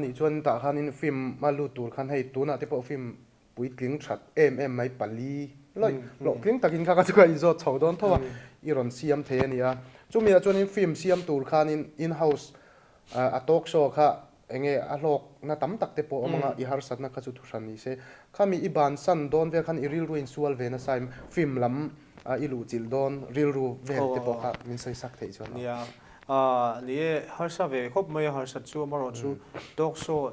Anih chuan tah khanin film a lut tur khan hei tunah te pawh film puitling that em em mai pali lawih hlawhtling takin kha ka chu ka inzawt chho dawn tho a, i rawn siam thei a ni a. Chumi ah chuanin film siam tur khanin in house a talk show kha enge a hlawkna tam tak te pawh awm anga i harsatna kha chu thuhran ni se. Khami i bansan dawn vel khan i rilru insual ve nasa em film lam i luhchilh dawn rilru vel te pawh kha min sawi sak theih chuan. Nia, ni e, harsa ve khawp mai a harsat chu amaherawhchu talk show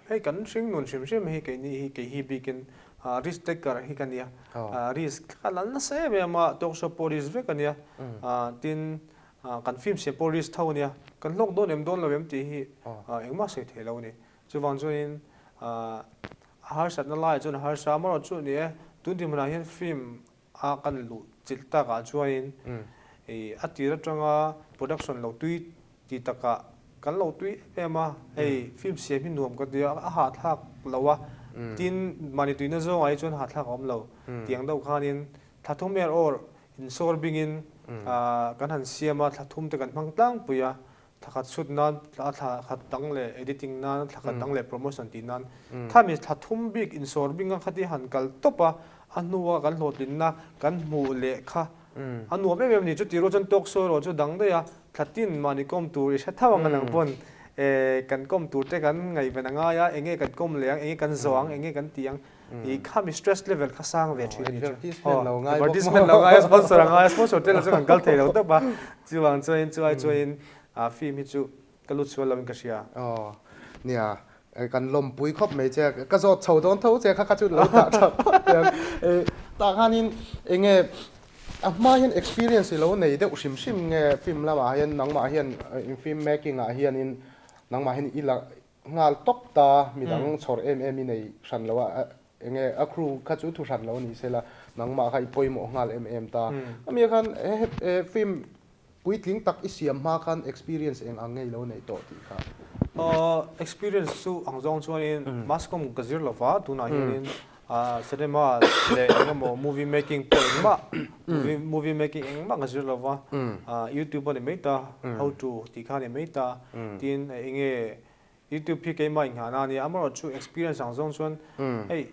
Hei kan hring nun hrim hrim hi keini hi kei hi bikin risk taker hi ka nia. Risk ka lal nasa em em a, talk show pawh risk vek a nia. Tin, kan film siam pawh risk tho a nia. Kan hlawk dawn em dawn lo em tih hi engmah sawi thei lo a ni. Chuvang chuanin a harsatna laiah chuan a harsa a, amaherawhchu chu a ni e, tun dinhmunah hian film a kan luh chilh takah chuanin ih a tir atanga production lo tui ti takah kan lo tui em em a, hei film siam hi nuam ka ti a, a hahthlak lo a, tin mahni tuina zawngah hi chuan hahthlak a awm lo tiang deuh khanin thla thum er awr insawr bingin kan han siam a, thla thum te kan hmang tlangpui a, Thla khat chhut nan, a thla khat dang leh editing nan, thla khat dang leh promotion tih nan. Khami thla thum bik insawr bing a khati han kal tawp a, a hnua kan hlawhtlinna kan hmuh leh kha a nuam em em ni. Chuti rual chuan talk show erawh chu dang daih a, thla tin mahni kawm tur i hre tho ang a nang pawn kan kawm tur te kan ngaihven a ngai a, enge kan kawm leh ang, enge kan zawh ang, enge kan tih ang. I khami stress level kha sang ve thin a ni chu. Advertisement lo ngai bawk maw? Advertisement lo ngai a, sponsor a ngai a, sponsor te lah chu kan kal thei lo tawp a. Chuvang chuanin chu ai chuanin film hi chu ka lut sual lo in ka hria. Aw nia, kan lawmpui khawp mai che, ka zawt chho dawn tho che kha kha chu lo dah tha phawt teh ang. Tah khanin enge a hma hian experience i lo nei deuh hrim hrim nge film lamah hian nangmah hian film making ah hianin nangmah hian i la Nghal tawp ta, midang chhawr em em i nei hran lo a, enge a crew kha chu thu hran lo ni sela, nangmah kha i pawimawh nghal em em ta. Ami ah khan he film puitling tak i siam hma khan experience eng ang nge i lo neih tawh tih kha. Experience chu ang zawng chuanin mass com ka zir lova, tunah hianin cinema leh engemaw movie making pawh engmah movie making engmah ka zir lova, youtube a ni mai ta, how to tih kha a ni mai ta, tin enge youtube hi keimah inghahna a nia, amaherawhchu experience ang zawng chuan hei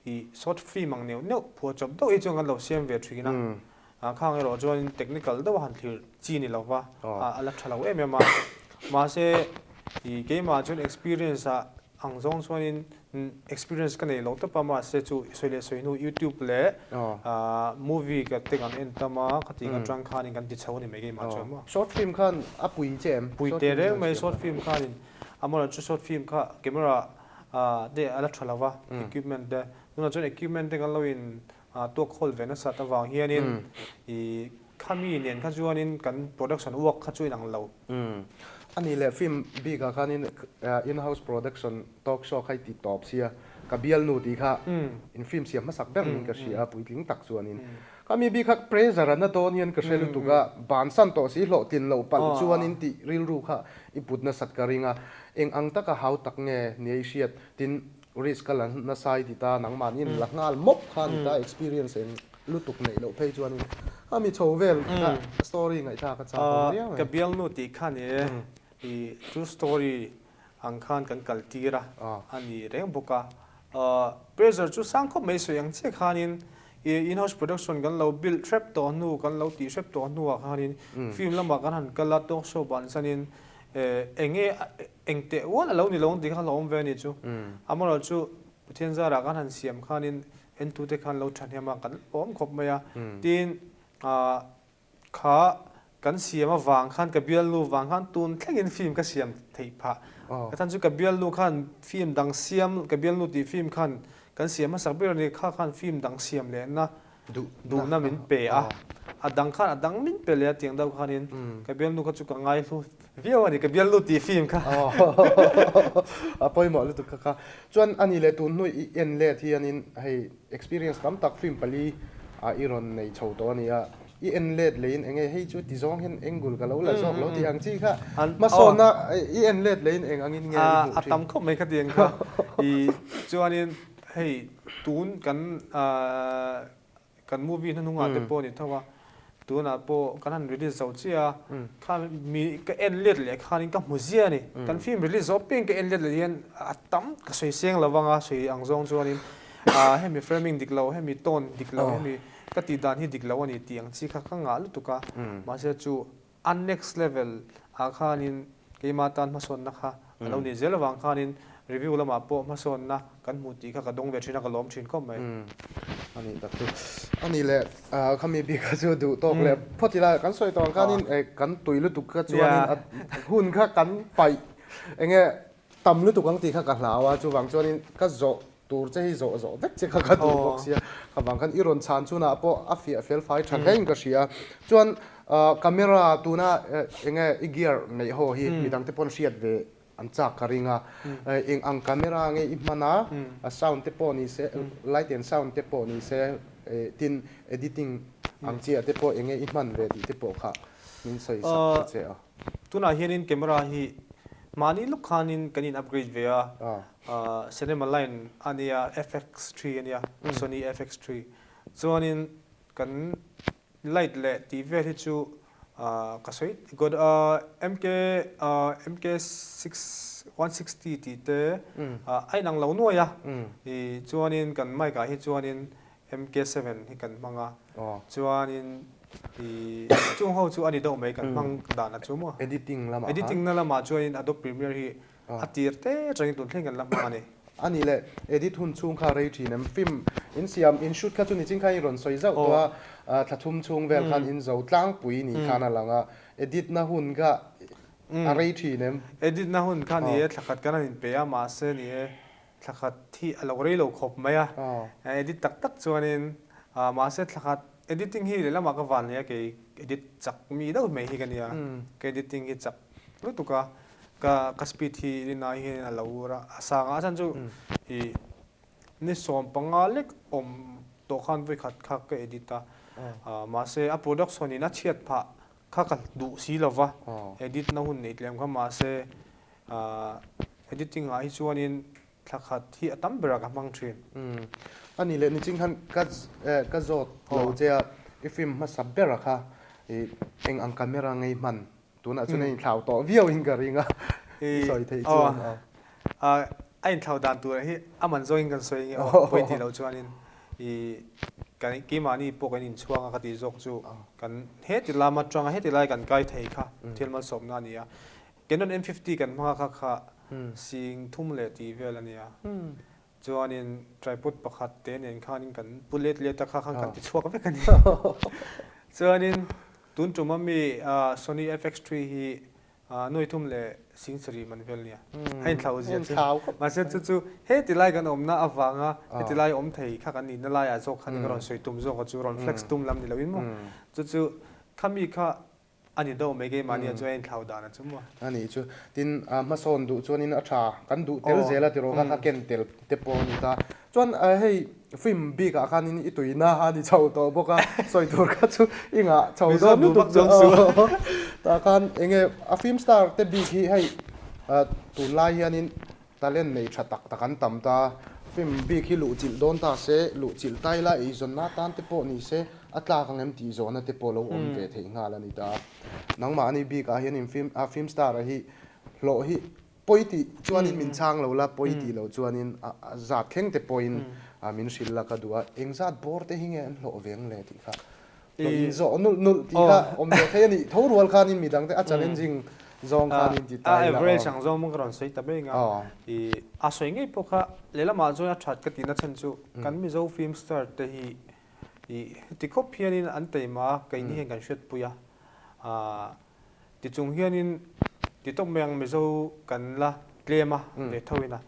ih short film ang neuh neuh phuah chawp deuh hi chuan kan lo siam ve thin a, khang erawh chuan technical deuh a han thlir chi ni lova a la tha lo em em a, mahse ih keimah chuan experience ah Ang zawng chuanin experience ka nei lo tawp a, mahse chu sawi leh sawi hnu youtube leh movie ka te kan en tam a, khati ang atang khanin kan ti chho a ni mai keimah chuan maw. Short film khan a pui che em? Pui teh reng mai short film khanin amaherawhchu chu short film kha camera te a la tha lo va, equipment te, tunah chuan equipment te kan lo in tuak khawl ve nasat avang hianin ih khami nen kha chuanin kan production work kha chu inang lo. A nih leh film bikah khanin in house production talk show kha i ti tawp sia, ka bialnu tih kha in film siam hmasak ber niin ka hria a, puitling tak chuanin khami bik kha pressure a na dawn hian ka hre lutuk a, bansan tawh si hlawhtlin loh palh chuanin tih rilru kha i put nasat ka ring a, eng ang taka hau tak nge nia i hriat tin Risk a la nasa i ti ta, nangmahni in la nghal mawp kha a ni ta, experience eng lutuk neih loh phei chuanin a mi chho vel kha story ngaihthlak a chak awm riau mai. Ka bialnu tih kha ni e, i true story ang khan kan kal tir a, a ni reng bawk a. Pressure chu sang khawp mai sawi ang chiah khanin i in-house production kan lo build hrep tawh hnu, kan lo tih hrep tawh hnuah khanin film lamah kan han kal a, talk show bansanin enge Eng teh ual a lo ni lo ang tih kha hlauhawm ve a ni chu. Amaherawh chu Pathian zarah kan han siam khanin entute khan lo thahnem a, kan awm khawp mai a. Tin, kha kan siam avang khan ka bialnu vang khan tun thlengin film ka siam theih phah. Ka chan chu ka bialnu khan film dang siam, ka bialnu tih film khan kan siam hmasak ber a ni, kha khan film dang siam lehna duhna min pe a, a dang khan a dang min pe leh a tiang deuh khanin ka bialnu kha chu ka ngaihlu viau a ni, ka bialnu tih film kha. A pawimawh lutuk kha kha. Chuan a ni leh tun hnu i en let hianin hei experience tam tak film pali ah i rawn nei chho tawh a ni a, i en let leiin eng nge hei chu ti zawng hian angle ka lo la zawk lo tih ang chi kha hmasawnna i en let leiin eng angin nge i hmuh thin? A tam khawp mai kha tiang kha. I chuanin Hei tun kan kan movie hnuhnungah te pawh a ni tho a, Tunah pawh kan han release zo chiah a, kha mi ka en let leh khanin ka hmu ziah a ni. Kan film release zawh piang ka en let leh hian a tam ka sawi seng lo vang a, sawi ang zawng chuanin hemi framing dik lo, hemi tone dik lo, hemi ka tih dan hi dik lo a ni tih ang chi kha ka ngah lutuk a. Mahse chu a next level ah khanin keimah tan hmasawnna kha a lo nih zel avang khanin review lamah pawh hmasawnna kan hmuh tih kha ka dawng ve thin a, ka lawm thin khawp mai. A nih tak chu. A nih leh khami bik kha chu duh tawk leh phawt ila kan sawi tawh ang khanin kan tui lutuk kha chuanin a hun kha kan paih enge tam lutuk ang tih kha ka hlau a, chuvang chuanin ka zawh tur che hi zawh zawh vek che kha ka duh bawk sia, khavang khan i rawn chhan chunah pawh a fiah fel fai tha hlein ka hria. Chuan camera tuna enge i gear neih ho hi midangte pawn hriat ve an chak ka ring a, eng ang camera nge i hman a, a sound te pawh ni se, light and sound te pawh ni se, tin editing ang chiah te pawh enge i hman ve tih te pawh kha min sawi sak ta che a. Tunah hianin camera hi mahni lawk khanin kan in upgrade ve a, cinema line a nia FX3 a nia, Sony FX3. Chuanin kan light leh tih vel hi chu ka sawi god MK MK6 160 tih te a inang lo nuai a, chuanin kan mic ah hi chuanin MK7 hi kan hmang a, chuanin i chung ho chu a ni deuh mai kan hmang dan a chu maw? Editing lamah khan. Editing na lamah chuanin Adobe Premiere hi a tir te atangin tun thleng kan la hmang a ni. A nih leh edit hun chhung kha rei thin em? Film in siam in shoot kha chu nichin khan i rawn sawi zauh tawh a, thla thum chhung vel khan in zo tlangpui ni khan a lang a, edit na hun kha a rei thin em? Edit na hun kha ni e, thla khat kan han inpe a, mahse ni e Thla khat hi a lo rei lo khawp mai a, edit tak tak chuanin mahse thla khat editing hi lehlamah ka van hle a, kei edit chak mi deuh mai hi ka nia, ka editing hi chak lutuk a, ka ka speed hi rinai hian a lo a sang a, a chhan chu ih ni 15 lek awm tawh khan vawi khat kha ka edit a, mahse a production in a chhiat phah kha ka duh si lova, edit na hun neih tlem kha mahse Editing ah hi chuanin thla khat hi a tam berah ka hmang thin. Umm. A nih leh niching khan ka ka zawt lo che a, i film hmasa bera kha i eng ang camera ngei hman tunah chuan a inthlau tawh viau in ka ring a, i sawi theih chuan aw. A inthlau dan turah hi a man zawngin kan sawi nge aw, pawi tih loh chuanin i kan keimahni pawh kan inchhuang a ka tih zawk chu kan heti lam atanga heti lai kan kai thei kha thil malsawmna a ni a. Canon M50 kan hmang a kha kha sing thum leh tih vel a nia. Chuanin tripod pakhat te nen khanin kan pu let let a kha khan kan ti chhuak vek a ni. Chuanin tun tum a mi Sony FX3 hi nuai thum leh sing sarih man vel a nia. A inthlau zia chu. Mahse chu chu heti lai kan awmna avanga heti lai awm thei kha kan nihna laiah zawk khan ka rawn sawi tum zawk a chu rawn flex tum lam ni loin maw. Chu chu khami kha A ni deuh mai keimahni ah chuan a inthlau dan a chu maw? A nih chu. Tin, hmasawn duh chuanin a tha kan duh tel zel a tiraw kha kha ken tel te pawh a ni ta. Chuan hei film bik ah khanin i tuina a ni chho tawh bawk a, sawi tur kha chu i ngah chho dawn lutuk chu aw. Tah khan eng nge a film star te bik hi hei tunlai hianin Talent nei tha tak tak an tam ta. Film bik hi luhchilh dawn ta se, luhchilh ta ila eizawnna atan te pawh ni se, a tlak ang em tih zawhna te pawh lo awm ve theih nghal a ni ta. Nangmahni bikah hian in film a film star a hi hlawh hi pawi tih chuanin min chhang lo la, pawi tih loh chuanin a zat thleng te pawhin min hrilh la ka duh a, engzat bawr te hi nge an hlawh ve ang le tih kha. Hlawh in zawh nulh nulh tih kha awm ve thei a nih. Tho rual khanin midang te a challenging zawng khanin ti ta ila. A average ang zawng ka rawn sawi ta mai anga i a sawi ngei pawh kha lehlamah chuan a that ka tihna chhan chu kan Mizo film star te hi i heti khawp hianin an taima a keini hian kan hriatpui a. Tichung hianin ti tawk mai ang Mizo kan la tlem a ve tho ina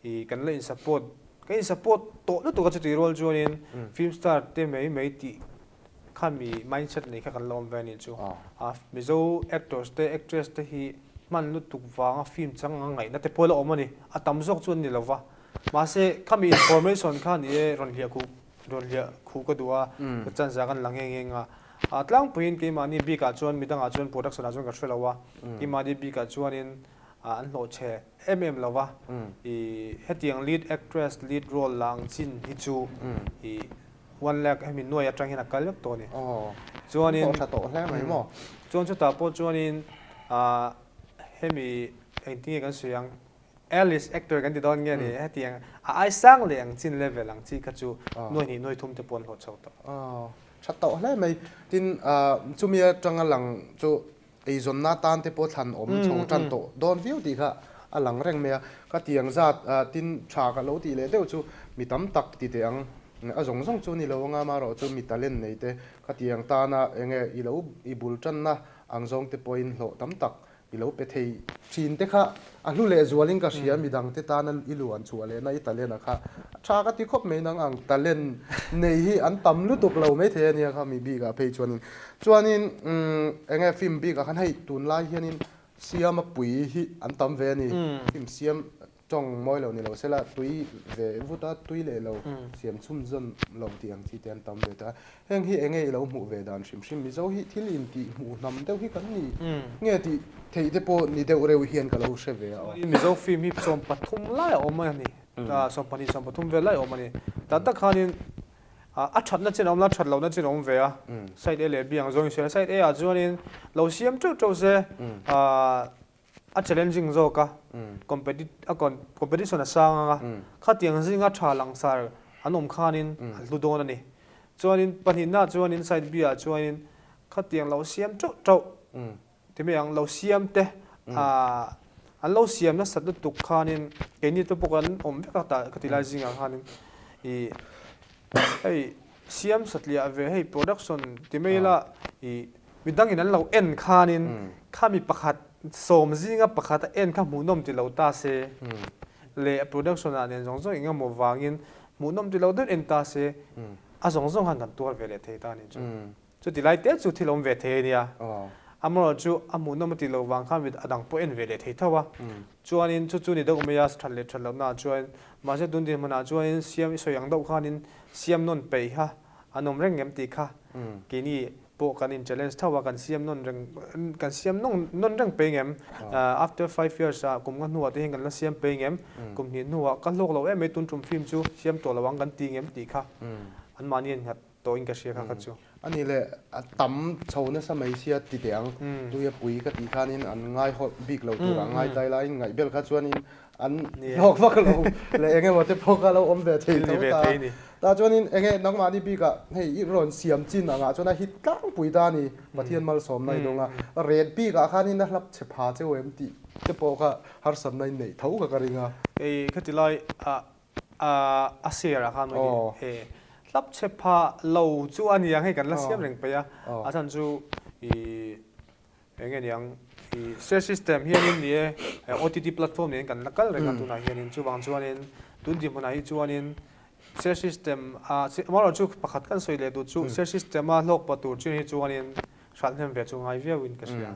i kan la in support kan in support tawh lutuk a chutih rual chuanin film star te mai mai tih kha mi mindset nei kha kan la awm ve a nih chu. Mizo actors te actress te hi hman lutuk vanga film chang anga ngaihna te pawh la awm a ni. A tam zawk chu an ni lova. Mahse khami information kha ni e rawn hliah khuh rawn hliah khuh ka duh a ka chance ah kan la nghe nghe nga. A tlangpuiin keimahni bikah chuan midangah chuan production ah chuan ka hre lo a, keimahni bikah chuanin an hlawh chhe em em lo va, i hetiang lead actress lead role la ang chin hi chu i One lakh hemi nuai atang hian a kal vek tawh a ni. Chuanin tha tawh hle mai maw? Chuan chutah pawh chuanin hemi engtinge kan sawi ang A-list actor kan ti dawn nge ni hetiang a ai sang leh ang chin level ang chi kha chu nuai hnih nuai thum te pawh an hlawh chho tawh. Tha tawh hle mai. Tin chumi atanga lang chu Eizawnna tan te pawh thlan awm chho tan tawh dawn viau tih kha a lang reng mai a. Ka tiang zat tin tha ka lo tih leh deuh chu mi tam tak ti teh ang. A zawng zawng chu ni lo anga amaherawh chu mi talent nei te ka tiang tana enge i lo i bul tanna ang zawng te pawhin hlawh tam tak i lo pe thei thin te kha a hlu leh zualin ka hria midang te tana i luan chhuah lehna i talent a kha tha ka ti khawp mai nang ang talent nei hi an tam lutuk lo maithei ania kha mi bikah phei chuanin Chuanin eng nge film bikah khan hei tunlai hianin siama pui hi an tam ve a ni. Film siam tawng mawi lo ni lo sela tui ve vut a, tui leh lo siam chhunzawm lo tih ang chi te an tam ve ta. Heng hi eng nge i lo hmuh ve dan hrim hrim Mizo hi thil intih hmuh hnam deuh hi kan ni nge tih theih te pawh ni deuh reuh hian ka lo hre ve a. Chuanin Mizo film hi 13 lai a awm a ni, 12 13 vel lai a awm a ni. Tah tak khanin A thatna chin a awm la, that lohna chin a awm ve a. Side A leh B ang zawng in sawi a. Side A ah chuanin lo siam teuh teuh se a challenging zawk a, competition a sang ang a, khatiang zinga tha langsar an awm khanin an hlu dawn a ni. Chuanin pahnihna ah chuanin side B ah chuanin khatiang lo siam teuh teuh Ti mai ang, lo siam te an lo siam nasat lutuk khanin keini te pawh kan awm vek a tah ka ti lai zingah khanin ih hei siam satliah ve hei production ti mai ila ih midangin an lo en khanin khami pakhat sawm zinga pakhat a en kha hmuhnawm ti lo ta se leh production ah nen zawng zawng engemaw vangin hmuhnawm ti lo deuh en ta se a zawng zawng khan kan tuar ve leh thei ta a nih chu. Chuti lai te chu thil awm ve thei a nia. Amaherawh chu a hmuhnawm a tih loh vang khan a dang pawh en ve leh thei tho a. Chuanin chu chu ni deuh mai a, that leh that lohna ah chuan mahse tun dinhmunah chuanin siam i sawi ang deuh khanin siam nawn peih kha an awm reng em tih kha keini pawh kan in challenge tho a, kan siam nawn reng kan siam nawn reng peih ngem? After five years ah kum nga hnuah te hian kan la siam peih ngem? Kum hnih hnuah ka hlawk lo em mai tun tum film chu siam tawh lo ang kan ti ngem tih kha anmahni an nghat. tawhin ka hria kha kha chu. A nih leh a tam chho nasa mai sia ti teh ang, tuia pui ka tih khanin an ngaihawlh bik lo tur a ngai tai laiin ngaihbel kha chuanin an hlawk vak lo leh eng emaw te pawh kha lo awm ve thei tho ta. Tah chuanin eng nge nangmahni bikah hei i rawn siam chin angah chuan a hit tlangpui ta a ni, Pathian malsawmna i dawng a, ret bikah khanin a hlap chhe pha cheu em tih te pawh kha harsatna in neih tho kha ka ring a. Hei khati lai ah a share ah khan mai he hlap chhe pha lo chu a niang hei kan la siam reng paih a a chhan chu i eng nge niang i share system hianin ni e OTT platform nen kan la kal reng a tunah hianin chuvang chuanin tun dinhmunah hi chuanin share system a amaherawh chu pakhat kan sawi leh duh chu share system a hlawk pa tur chin hi chuanin hralh hnem ve chu ngai viauin ka hria.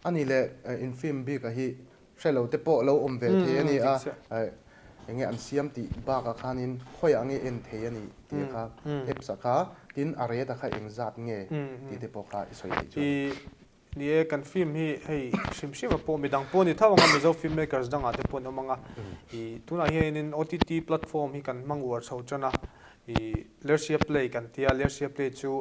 A nih leh in film bik a hi hre lo te pawh lo awm ve thei a ni a, eng nge an siam tih bakah khanin khawiah nge en thei a ni tih kha apps ah kha tin a rate a kha eng zat nge tih te pawh kha i sawi theih chuan. I ni e kan film hi hei hrim hrim a pawh midang pawh a ni tho ang a Mizo film makers dangah te pawh an awm ang a, i tunah hianin OTT platform hi kan hmang uar chho tan a, i Lersia Play kan tia Lersia Play chu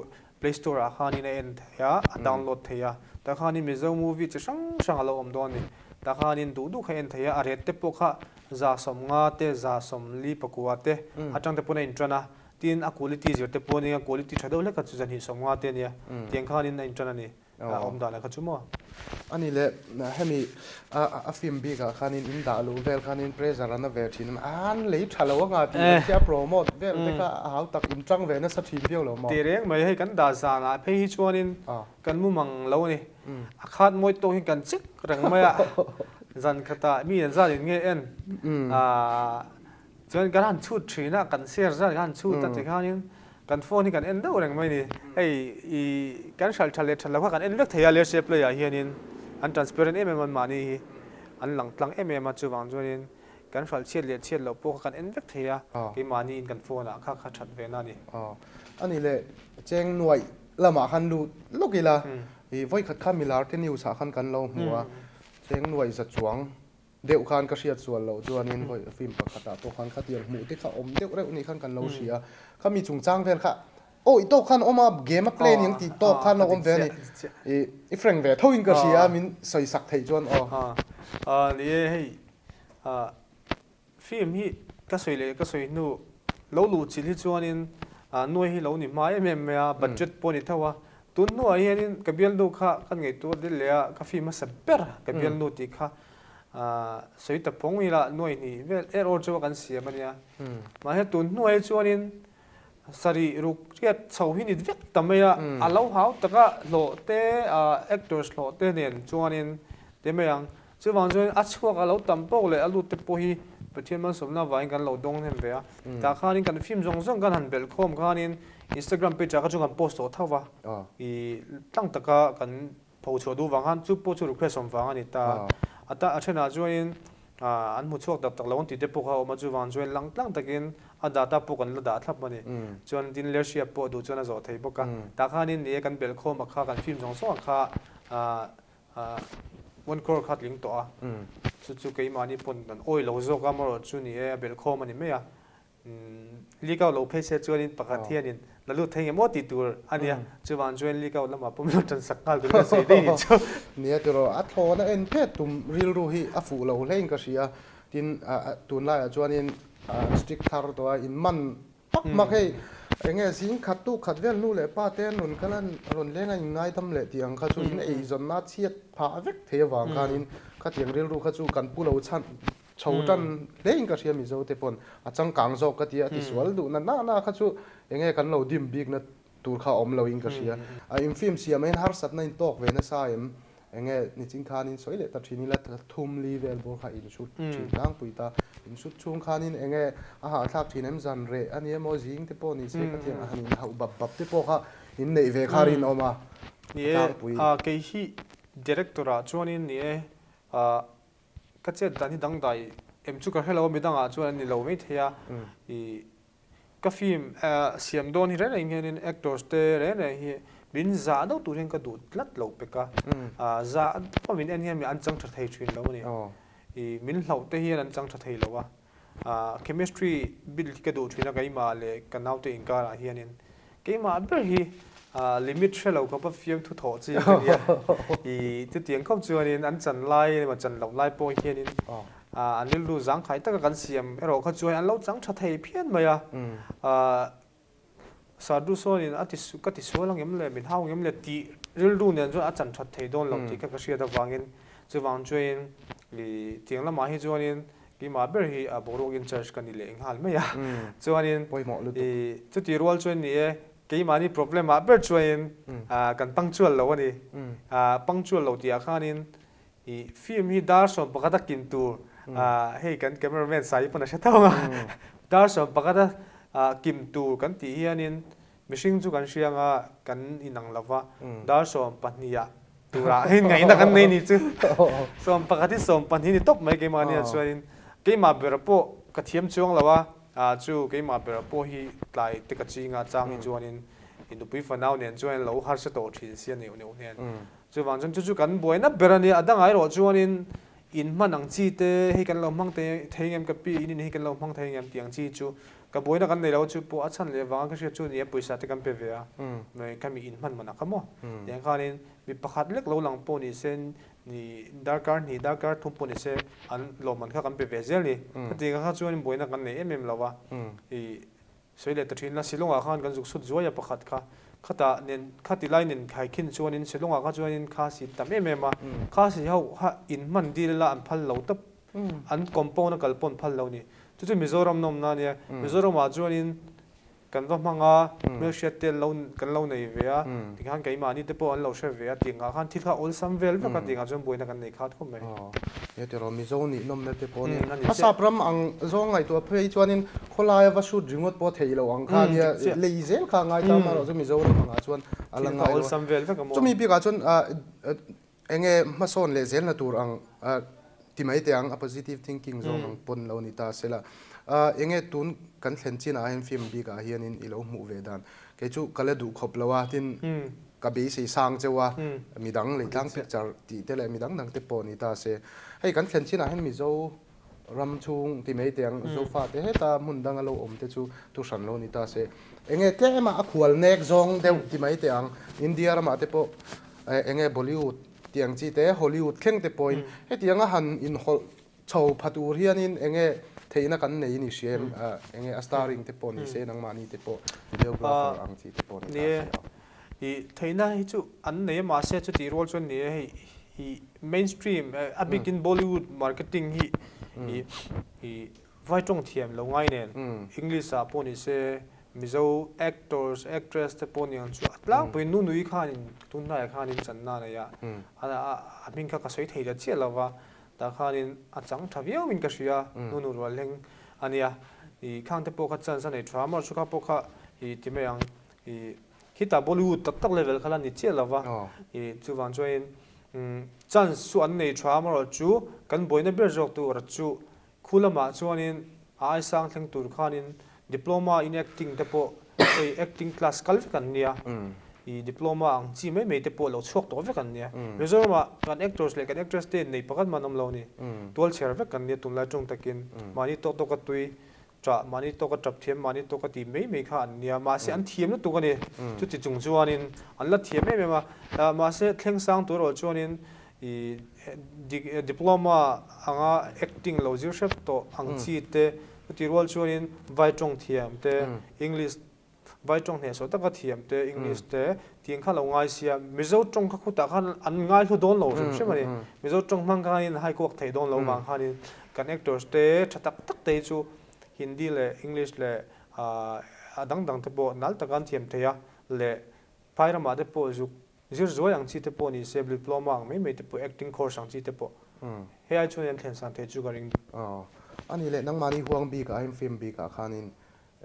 Play Store ah khanin a en thei a, a download thei a. Tah khanin Mizo movie chi hrang hrang a lo awm dawn a ni. Tah khanin duh duh kha en thei a, a rate te pawh kha 150 te, 144 te atang te pawn a intan a. Tin, a quality zir te pawh a nia, quality tha deuh hlek kha chu 250 te a nia. Tiang khanin a intan a ni. A awm dan ah kha chu maw? A nih leh hemi a film bik ah khanin in dah luh vel khanin pressure a na ve thin an lei tha lo anga tih leh khi a promote vel te kha a hau tak in tang ve nasa thin viau lo maw? Ti reng mai hei kan dah zan ah phei hi chuanin kan mu mang lo a ni. A khat mawi tawk hi kan chek reng mai a, zan khatah mi an zat in nge en Chuan kan han chhut thin a, kan share zat kan han chhut a tikhanin kan phone hi kan en deuh reng mai a ni. Hei i kan hralh tha leh tha lo kha kan en vek thei a Lersia play ah hianin an transparent em em a anmahni hi an lang tlang em em a chuvang chuanin kan hralh chhiat leh chhiat loh pawh kha kan en vek thei a keimahni in kan phone ah kha kha that ve na a ni. A nih leh cheng nuaih lamah khan lut lawk ila i vawikhat kha milar te news ah khan kan lo hmu a cheng nuaih za chuang. deuh khan ka hriat sual loh chuanin vawi film pakhatah pawh khan khatiang hmuh te kha awm deuh reuh nih khan kan lo hria a, khami chungchang vel kha awih tawk khan awm a, game a play aniang tih tawk khan a awm ve a ni. I i frank ve tho in ka hria a, min sawi sak theih chuan aw. Ni e hei Film hi ka sawi leh ka sawi hnu lo luh chilh hi chuanin nuai hi lo ni hma em em mai a, budget pawh a ni tho a. Tun hnuah hianin ka bialnu kha ka ngaihtuah deuh leh a, ka film hmasa ber ka bialnu tih kha sawi ta phawng ila nuai hnih vel er awr chu kan siam a nia. Mahse tun hnuah hi chuanin sarih ruk riat chho hi ni vek ta mai a, a lo hau taka hlawh te actors hlawh te nen chuanin ti mai ang. Chuvang chuan a chhuak a lo tam tawk leh a lut te pawh hi Pathian malsawmna avangin kan lo dawng hnem ve a. Tah khanin kan film zawng zawng kan han belh khawm khanin Instagram page ah kha chu kan post tawh tho va, i tlang taka kan pho chhuah duh vang khan chu pawh chu request awm vang a ni ta. A ta a thenah chuanin an hmu chhuak tak tak lo an tih te pawh kha a awm a, chuvang chuan lang tlang takin a data pawh kan la dah thlap a ni. Chuan tin Lersia pawh duh chuan a zawh thei bawk a. Tah khanin ni e kan belh khawm a kha kan film zawng zawng a kha One crore kha tling tawh a, chu chu keimahni pawn kan awi lo zawk a, amaherawh chu ni e, a belhkhawm a ni mai a. Leak out lo phei se chuanin pakhat hianin la lut thei nge maw tih tur a nia, chuvang chuan leak out lamah pawh min lo tan sak nghal turin a sawi daih ni chu. Nia tiraw, a thlawna en phet tum rilru hi a fuh lo hlein ka hria, tin tunlaiah chuanin strict thar tawh a, in man Pak mak hei, enge zing khat tu khat vel nu leh pa te nun kha lan rawn leng a in ngaidam leh tih ang kha chu in eizawnna chhiat phah vek thei avang khanin khatiang rilru kha chu kan pu lo chhan chho tan hle in ka hria Mizo te pawn a changkang zawk ka tia a tisual duh na na na kha chu enge kan lo dim bikna tur kha awm lo in ka hria. A in film siam ah hian harsatna in tawk ve nasa em? Enge nichin khanin sawi leh ta thin ila thum li vel bawr kha in shoot thin tlangpui ta. In shoot chhung khanin enge a hahthlak thin em zan reh a ni emaw zing te pawh ni se ka thiang a han in hauh bap bap te pawh kha in neih ve kha rinawm a Ni e, tlangpui. Kei hi director ah chuanin ni e, ka chet dan hi dangdai em chu ka hre lo a midangah chuan an ni lo maithei a, i Ka film siam dawn hi reng reng hianin actors te reng reng hi min zah deuh tur hian ka duh tlat lo pek a, zah deuh a min en hian an chang tha thei thin lo a ni. I min hlauh te hian an chang tha thei lo a, chemistry build hi ka duh thin a keimah leh ka naute inkarah hianin keimah ber hi limit hre lo khawpa fiamthu thawh chi ka nia. I chutiang khawp chuanin an chan lai emaw chan loh lai pawh hianin An rilru zangkhai taka kan siam erawh kha chuan an lo chang tha thei phian mai a. Sadhu sawnin a ti ka ti sual angem le, min hau angem le tih rilru nen chuan a chan that thei dawn lo tih kha ka hriat avangin chuvang chuain i tiang lamah hi chuanin keimah ber hi a boruak in charge ka ni leh nghal mai a. Chuanin i chuti rual chuan ni e keimahni problem ah ber chuanin kan punctual lo a ni. Punctual lo tih ah khanin I film hi dar 11 a kin tur hei kan cameraman Sai pawn a hre tho ang a, dar 11 a kim tur kan tih hianin mihring chu kan hria anga kan inang lo va, dar 12 ah turah hei ngaihna kan nei ni chu 11 hi 12 ni tawp mai keimahni ah chuanin keimah ber pawh ka thiam chuang lo a, chu keimah ber pawh hi tlai te ka chinga chang hi chuanin i nupui fanau nen chuan lo harsa tawh thin sia neuh neuh hnen. Chuvang chuan chu chu kan buaina ber a nia, a dangah erawh chuanin in hman ang chi te hei kan lo hmang thei ngem ka pi in in hi kan lo hmang thei ngem tih ang chi chu ka buaina kan nei lo chu pawh a chhan leh vanga ka hriat chu nia pawisa te kan pe ve a, khami in hman man a kha maw tiang khanin mi pakhat lek lo lang pawh ni se ni darkar hnih darkar thum pawh ni se an lawmman kha kan pe ve zel ni, khatiang kha chuan buaina kan nei em em lo a i Sawi leh ta thin la, Shillong-ah khan kan zuk sut zuai a pakhat kha. Khatah nen, khati lai nen khaikhin chuanin Shillong-ah kha chuanin Khasi tam em em a. Khasi ho kha in hman dil ila an phal lo tawp. An compound a kal pawn phal lo ni. Chu chu Mizoram nawmna a nia. Mizoramah chuanin kan va hmang a, hmelhriat te lo kan lo nei ve a, tikhan keimahni te pawh an lo hre ve a, tiangah khan thil kha awlsam vel vek a, tiangah chuan buaina kan nei khat khawp mai. He tiraw Mizo nih nawmna te pawh nia. A sap ram ang zawng ngaihtuah phei chuanin khawlaia va shoot ringawt pawh theih loh ang kha nia lei zel kha a ngai ta amaherawh chu Mizoram angah chuan a la ngai lo a. Chumi bikah chuan eng nge hmasawn leh zelna tur ang ti mai teh ang a positive thinking zawng ang pawn lo ni ta sela. Eng nge tun kan thlen chinah hian film bikah hianin i lo hmuh ve dan kei chu ka la duh khawp lo a tin. Ka beisei sang cheu a, midang Leitlang picture tih te leh midang dang te pawh ni ta se. Hei kan thlen chinah hian Mizo ram chhung ti mai teh ang, Zofa te heta hmun danga lo awm te chu thu hran lo ni ta se. Enge tlema a khual nek zawng deuh ti mai teh ang, India ramah te pawh enge Bollywood tih ang chi te, Hollywood thleng te pawhin hetianga han inhawlh Chho pha tur hianin enge theihna kan nei ni hria em? Enge a starring te pawh ni se, nangmahni te pawh videographer ang chi te pawh ni ta se a. Ni e, theihna hi chu an nei a, mahse chutih rual chuan ni e hei i mainstream a bikin Bollywood marketing hi i i vai tawng thiam lo ngai nen English ah pawh ni se Mizo actors actress te pawh ni ang chu a tlangpui Nunui khanin tunhnaiah khanin channa a nei a, a hming kha ka sawi thei ta chiah lo va. Tah khanin a chang tha viauin ka hria, nu nu rual hleng a nia. I khang te pawh kha chance a nei tha, amaherawhchu chu kha pawh kha i ti mai ang. I khitah Bollywood tak tak level kha la ni chiah lo va, i chuvang chuanin chance chu an nei tha, amaherawhchu kan buaina ber zawk tur chu Khu lamah chuanin a aisang thleng tur khanin diploma in acting te pawh hei acting class kal vek an nia, i diploma ang chi mai mai te pawh lo chhuak tawh vek an nia. Mizoramah kan actors leh kan actress te nei pakhat mah an awm lo a ni. Tual chher vek kan nia tunlai tawng takin mahni tawk tawka tui ṭah, mahni tawka ṭap thiam, mahni tawka ti mai mai kha an nia. Mahse an thiam lutuk a ni. Chuti chung chuanin an la thiam em em a. Mahse thleng sang tur erawh chuanin I diploma anga acting lo zir hrep tawh ang chi te, chuti rual chuanin vai tawng thiam te, English vai tawng hnehsawh taka thiam te, English te tiang kha lo ngai sia, Mizo tawng kha khutah khan an ngai hlu dawn lo hrim hrim a ni. Mizo tawng hmang khanin hai kuak thei dawn lo vang khanin kan actors te tha tak tak te hi chu Hindi leh English leh a dang dang te pawh nal taka an thiam thei a leh phai ramah te pawh zuk Zir zuai ang chi te pawh ni se, diploma ang mai mai te pawh, acting course ang chi te pawh hei ai chuan an thlen san thei chu ka ring. Aw. Ani leh nangmahni huang bik ah hian film bik ah khanin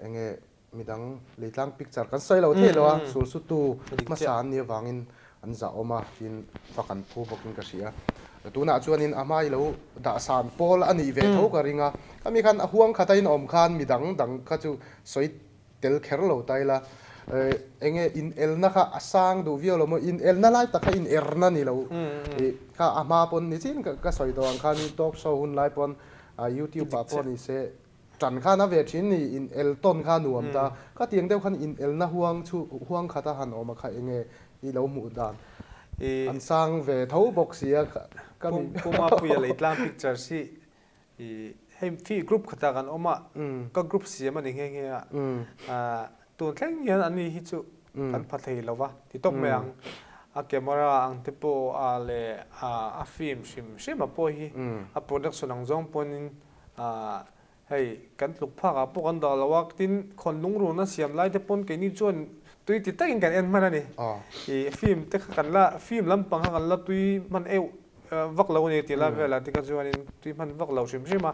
enge midang leitlang picture kan sawi lo thei lo a, sul sutu hmasa an nih avangin an zahawm a tin fak an phu bawkin ka hria. Tunah chuanin a hma i lo dah san pawl a nih ve tho ka ring a, khami khan a huang khata in awm khan midang dang kha chu sawi Tel kher lo ta ila, enge in elna kha a sang duh viau lo maw, in elna lai tak kha in erna ni lo kha a hma pawn ni chin ka sawi tawh ang khan talk show hun lai pawn youtube ah pawh ni se tan khan a ve thin ni in el tawn kha nuam ta, kha tiang deuh khan in elna huang chu huang khat a han awm a kha enge i lo hmuh dan an sang ve tho bawk sia ka mi. Pumapuia Leitlang pictures hi I hei fi group khatah kan awm a, ka group siam a ni nghe nghe a, tun thleng hian ani hi chu kan pha thei lo va ti tawp mai ang. A camera ang te pawh a leh a film hrim hrim a pawh hi a production ang zawng pawhin hei kan tluk phak ah pawh kan dah lo a, tin khawn lungrun a siam lai te pawn keini chuan tui ti takin kan en hman a ni. I film te kha kan la film lampang kha kan la tui hman euh vak lo a ni tih lai velah te kha chuanin tui hman vak lo hrim hrim a,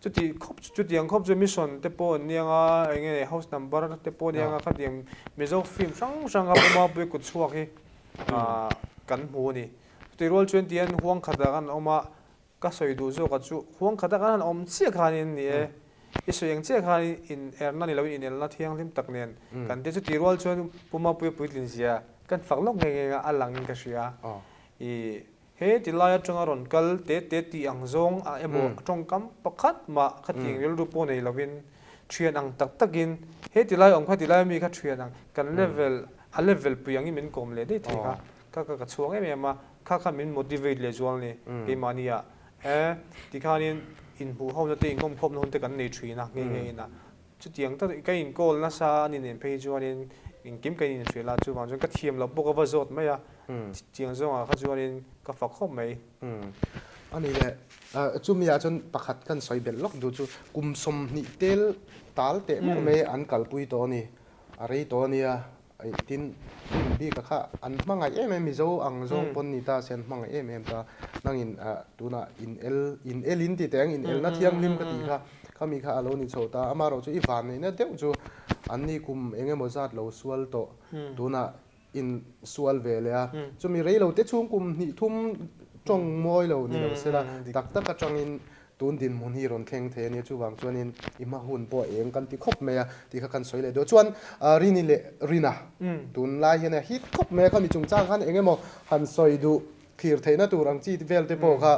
chuti khawp chutiang khawp chu mission te pawh an niang a, eng nge house number te pawh a niang a, khatiang Mizo film hrang hrang a Puma pui kut chhuak hi kan hmu a ni. Chutih rual chuan tihian huang khatah kan awm a, ka sawi duh zawk a chu huang khatah kan han awm chiah khanin ni e, i sawi ang chiah khan in erna ni loin inelna thianghlim tak nen kan tia chutih rual chuan Puma puia puitlin zia kan fak lawk nghe nghe a langin ka hria. I he ti lai atanga rawn kal te te tih ang zawng a emaw tawngkam pakhat mah khatiang rilru pawh nei lovin thian ang tak takin he ti lai awm kha ti lai ami kha thian ang kan level a level pui angin min kawm leh daih thei kha kha kha ka chhuang em em a kha kha min motivate leh zual ni keimahni ah e tikhanin inhmuh ho na te inkawmkhawmna hun te kan nei thin a nghe nghe in a Chutiang tak ka inkawl nasa a ni nen phei hi chuanin engkim ka inhrilh a, chuvang chuan ka thiam loh pawh ka va zawt mai a, chutiang zawngah kha chuanin ka fak khawp mai. A ni le, chumi ah chuan pakhat kan sawi belh lawk duh chu kum 20 tel tal teh meuh mai an kalpui tawh a ni, a rei tawh a nia. Tin, film bika kha an hmangaih em em, Mizo ang zawng pawn ni ta se an hmangaih em em ta. Nangin tunah in el, in el in ti teh ang, in elna thianghlim ka tih kha, khami kha a lo ni chho ta. Amaherawhchu i vanneihna deuh chu anni kum eng emaw zat lo sual tawh, tunah in sual ve leh a. Chumi reilo te chhung kum hnih thum tawng mawi lo ni lo sela, tak tak atangin. Tun dinhmun hi rawn thleng thei a nia, chuvang chuanin i hma hun pawh eng kan ti khawp mai a tih kha kan sawi leh duh a. Chuan Rini leh Rina tunlai hian a hit khawp mai a, khami chungchang khan eng emaw han sawi duh thlir theihna tur ang chi vel te pawh kha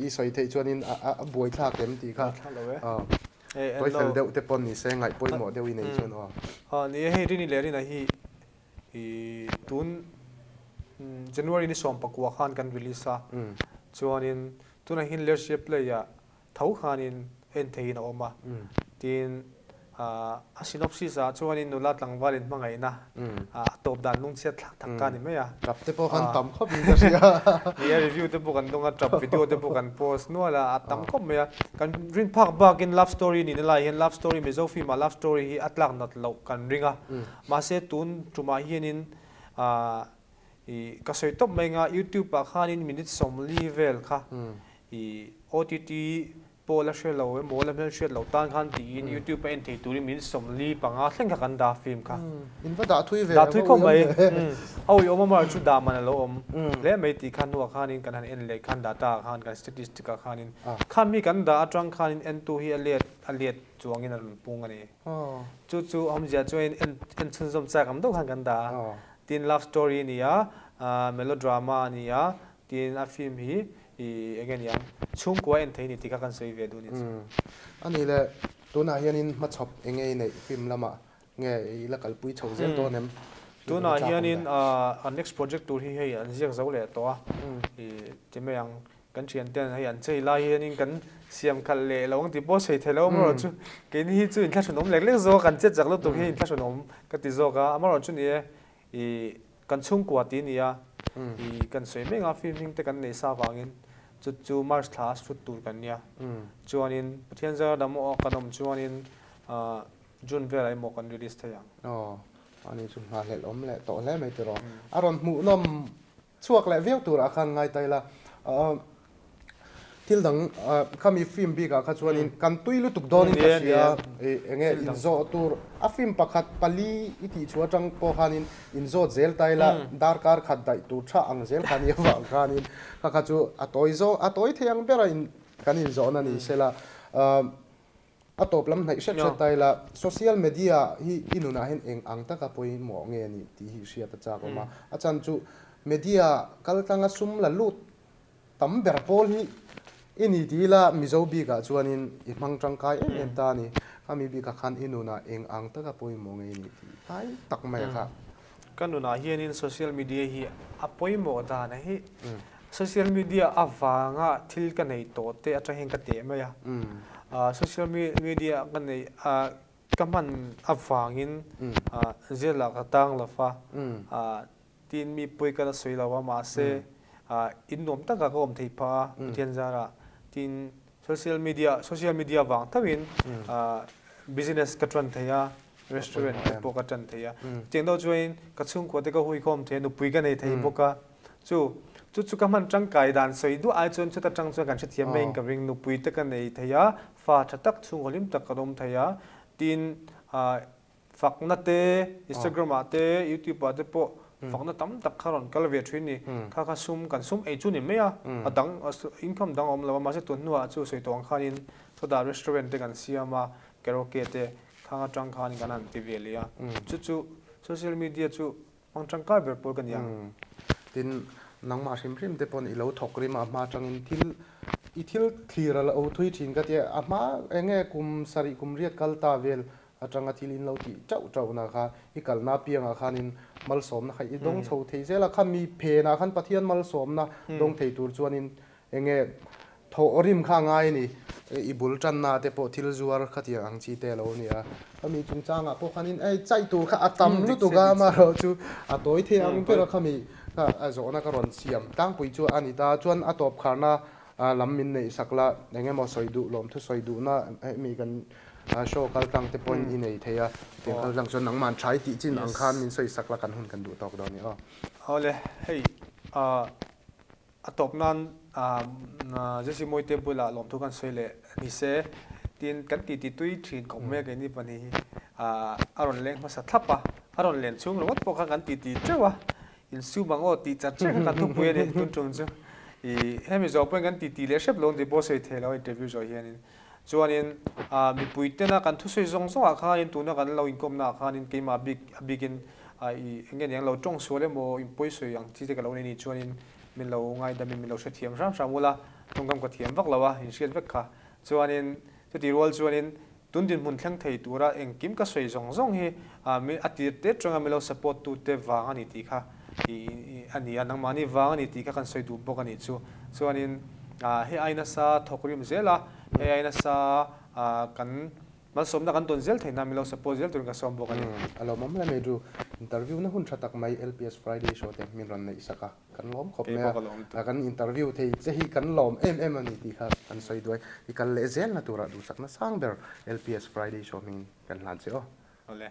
i sawi theih chuanin a buaithlak em tih kha tawi fel deuh te pawh ni se ngaih pawimawh deuh i nei chuan aw. Ni e, hei Rini leh Rina hi tun January ni 19 khan kan release a, chuanin Tunah hian Lersia play ah tho khanin en theihin a awm a, tin a synopsis ah chuanin nula tlangval in hmangaihna a tawp dan lungchhiat thlak tak ka ni mai a. Tap te pawh khan tam khawp in ka hria. Ni a, review te pawh kan dawng a, tap video te pawh kan post nual a, a tam khawp mai a. Kan rin phak bakin love story nihna lai hian love story Mizo film ah love story hi a tlak nat loh kan ring a, mahse tun tumah hianin I ka sawi tawp mai nga YouTube ah khanin minute 40 vel kha i OTT pawh la hre lo emaw la hmelhriat loh tan khan tiin YouTube a en thei turin minute 45 thleng kha kan dah film kha. In va dah thui ve Dah thui khawp mai. A uiawm a mar chu dah man a lo awm hle mai tih kha hnuah khanin kan han en leh khan data ah khan kan statistic ah khanin kha mi kan dah atang khanin entu hi a let a let chuangin a rawn pung a ni. Chu chu awmzia chuan en en chhunzawm chak ang deuh khan kan dah a. Tin love story a ni a, melodrama a ni a, tin a film hi ih eng nge niang chhungkua en thei a ni tih kha kan sawi ve duh a ni chu. A nih leh tunah hianin hmachhawp eng nge i neih film lamah nge i la kalpui chho zel dawn em? Tunah hianin a next project tur hi hei an ziak zo leh tawh a, ih ti mai ang kan thian ten hei an chei lai hianin kan siam khalh leh lo ang tih pawh sawi thei lo amaherawh chu keini hi chu inthlahrunawm lek lek zawk a kan chet chak lutuk hi inthlahrunawm ka ti zawk a amaherawh chu ni e ih kan chhungkua tih a ni a ih kan sawi mek a film hming te kan nei sa vangin chu chu March thla a shoot tur kan nia chuanin Pathian zara dam awh kan awm chuanin ah June velah emaw kan release thei ang. Aw ani chu nghahhlelh awm leh tawh hle mai tiraw a rawn hmuhnawm Chhuak leh viau turah khan ngai ta ila, thil dang khami film bikah kha chuanin kan tui lutuk dawnin ka hria, eng nge inzawh tur a film pakhat pali i tih chhuah atang pawh khanin inzawt zel ta ila, darkar khat daih tur tha ang zel kha nia vang khanin kha kha chu a tawi zawk a tawi thei ang bera kan inzawhna ni sela. A tawp lam hnaih hret hret ta ila, social media hi i nunah hian eng ang taka pawimawh nge ni tih hi hriat a chak awm a. A chan chu media kal tlanga sum la lut tam ber pawl hi i ni ti ila Mizo bikah chuanin i hmang tangkai em em ta a ni. Khami bikah khan i nunah eng ang taka pawimawh nge ni tih hnai tak mai a kha. Ka nunah hianin social media hi a pawimawh dan a hi. Social media avanga thil ka nei tawh te atang hian ka teh mai a. Social media ka nei ka hman avangin jail ah ka tang lo va, tin mi pawi ka la sawi lo a mahse in nuam takah ka awm thei phah a Pathian zarah. Tin social media social media vang thovin business ka tan thei a. Restaurant te pawh ka tan thei a. Chutiang deuh chuanin ka chhungkua te ka huikhawm thei a, nupui ka nei thei bawk a. Chu chu chu ka hman tangkai dan sawi duah ai chuan chuta tang chuan kan hrethiam maiin ka ring. Nupui te ka nei thei a, fa tha tak chhungkaw hlim tak kan awm thei a. Tin fakna te Instagram ah te YouTube ah te pawh fakna tam tak kha rawn kal ve thin ni. Kha kha sum kan sum ei chu ni mai a, a dang income dang a awm lo a, mahse tun hnuah chu sawi tawh ang khanin chutah restaurant te kan siam a, karaoke te Khang atang khan kan han ti ve leh a, chu chu social media chu hmang tangkai ber pawl ka ni ang. Tin, nangmah hrim hrim te pawn i lo thawk rim a, a hma atangin thil i thil thlir a lo thui thin ka tia, a hma eng nge kum sarih kum riat kal ta vel atanga thil in lo tih tauh tauh na kha i kalna apiangah khanin malsawmna kha i dawng chho thei zel a, khami phenah khan Pathian malsawmna dawng thei tur chuanin Eng nge thawh rim kha a ngai a ni. I bul tanna te pawh thil zuar khatiang ang chi te a lo ni a. Khami chungchangah pawh khanin ei chai tur kha a tam lutuk a, amaherawh chu a tawi thei ang ber a khami kha a zawhna ka rawn siam tlangpui chu a ni ta. Chuan a tawp kharna lam min neih sak la, eng emaw sawi duh lawmthu sawi duhna hemi kan show kal tlang te pawhin i nei thei a. Chutiang kal tlang chuan nangmah an tha i tih chin ang khan min sawi sak la kan hun kan duh tawk dawn a ni aw. Awle hei A tawp nan Jesse Mawite bulah lawmthu kan sawi leh ni se, tin kan titi tui thin khawp mai a keini pahnih hi a rawn leng hmasa thlap a, a rawn len chhung ringawt pawh khan kan titi teuh a, insum ang aw tih chat chat kha kan thupui a ni tun tum chu. I hemi zawh pawhin kan titi leh hrep lo ang tih pawh sawi thei lo a interview zawh hianin. Chuanin mipui tena kan thusawi zawng zawngah khanin tuna kan lo inkawmnaah khanin keimah bik a bikin i eng nge niang lo tawng sual emaw inpawi sawi ang chi te ka lo nei nih chuanin min lo ngaidamin min lo hrethiam hram hram ula, tawngkam ka thiam vak lo a, inhriat vek kha. Chuanin chutih rual chuanin Tun dinhmun thleng thei tura engkim ka sawi zawng zawng hi a tir te atanga min lo support tu te vang a ni tih kha a ni a, nangmahni vang a ni tih kha kan sawi duh bawk a nih chu. Chuanin hei ai nasa thawk rim zel a, hei ai nasa kan malsawmna kan tawn zel theihna min lo support zel turin ka sawm bawk a ni. A lawmawm hle mai Drew. Interview na hun tha tak mai LPS Friday show te min rawn neih sak a. Kan lawm khawp mai a, kan interview thei che hi kan lawm em em a ni tih kha kan sawi duai. I kal leh zel na turah duhsakna sang ber LPS Friday show hmingin kan hlan che aw. Awle.